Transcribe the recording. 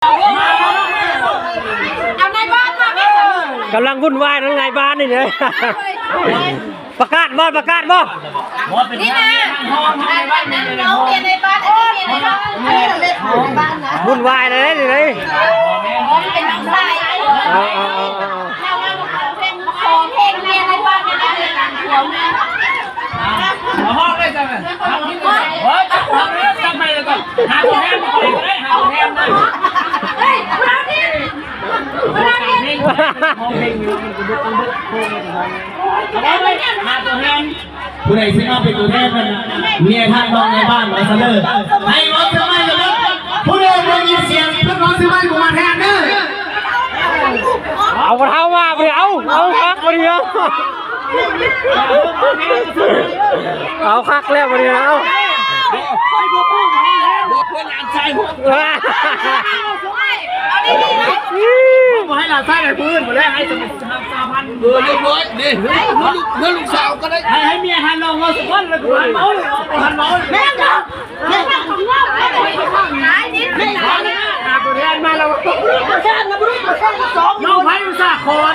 ເອົານາຍບ້ານມາແມ່ນ ກຳລັງວຸ່ນວາຍນຳນາຍບ້ານນີ້ເດ້. ປະກາດບໍ່ ປະກາດບໍ່? ນີ້ນະ ອັນ ອັນນັ້ນນ້ອງເມຍໃນບ້ານ ອັນນີ້ເມຍໃນບ້ານ ເມຍໃນບ້ານນະ ວຸ່ນວາຍເລີຍນີ້ເດ້. ເປັນນ້ອງຊາຍ ເອົາ ເອົາ ເອົາ ເອົາ ຂໍເພງເມຍໃນບ້ານນະ ເອົາຮ້ອງເລີຍຈ້ະ ເອົາຮ້ອງເລີຍ ຈັບໄມເລີຍກ່ອນ ຫາຕົວແທນມາກ່ອນເລີຍ ຫາຕົວແທນມາ ຮ້ອງເພງຢູ່ ມັນກໍບໍ່ຕ້ອງເບິດໂຄງເລີຍ ຫາຕົວແທນ ຜູ້ໃດຊິມາເປັນຕົວແທນນັ້ນ ເມຍທ່ານຮອງນາຍບ້ານວ່າຊັ້ນເດີ ໃຫ້ເວົ້າເທື່ອໃໝ່ລະເບີດ ຜູ້ໃດບໍ່ຍິນສຽງເພິ່ນເວົ້າເທື່ອໃໝ່ບໍ່ມາແທນເດີ. ເອົາບໍ່ເທົ່າມາບໍ່ໄດ້ ເອົາ ເອົາຄັກບໍ່ໄດ້ ເອົາ ເອົາຄັກແລ້ວບໍ່ໄດ້ ເອົາ ເພິ່ນຫຼານຊາຍ ບໍ່ໃຫ້ຫຼານຊາຍໃຫ້ຜູ້ອື່ນບໍ່ໄດ້ ໃຫ້ສາມພັນ ເອີ ຮຽບຮ້ອຍ ນີ້ ເຮືອລູກ ເຮືອລູກສາວກໍໄດ້ ໃຫ້ ໃຫ້ເມຍຫັນລອງເວົ້າສະກ່ອນ ແລ້ວກໍຫັນເວົ້າ ຫັນເວົ້າ ແມ່ນບໍ່ ແມ່ນບໍ່ ຫາຕົວແທນມາແລ້ວ ນ້ອງໄພອຸດສາຄອນ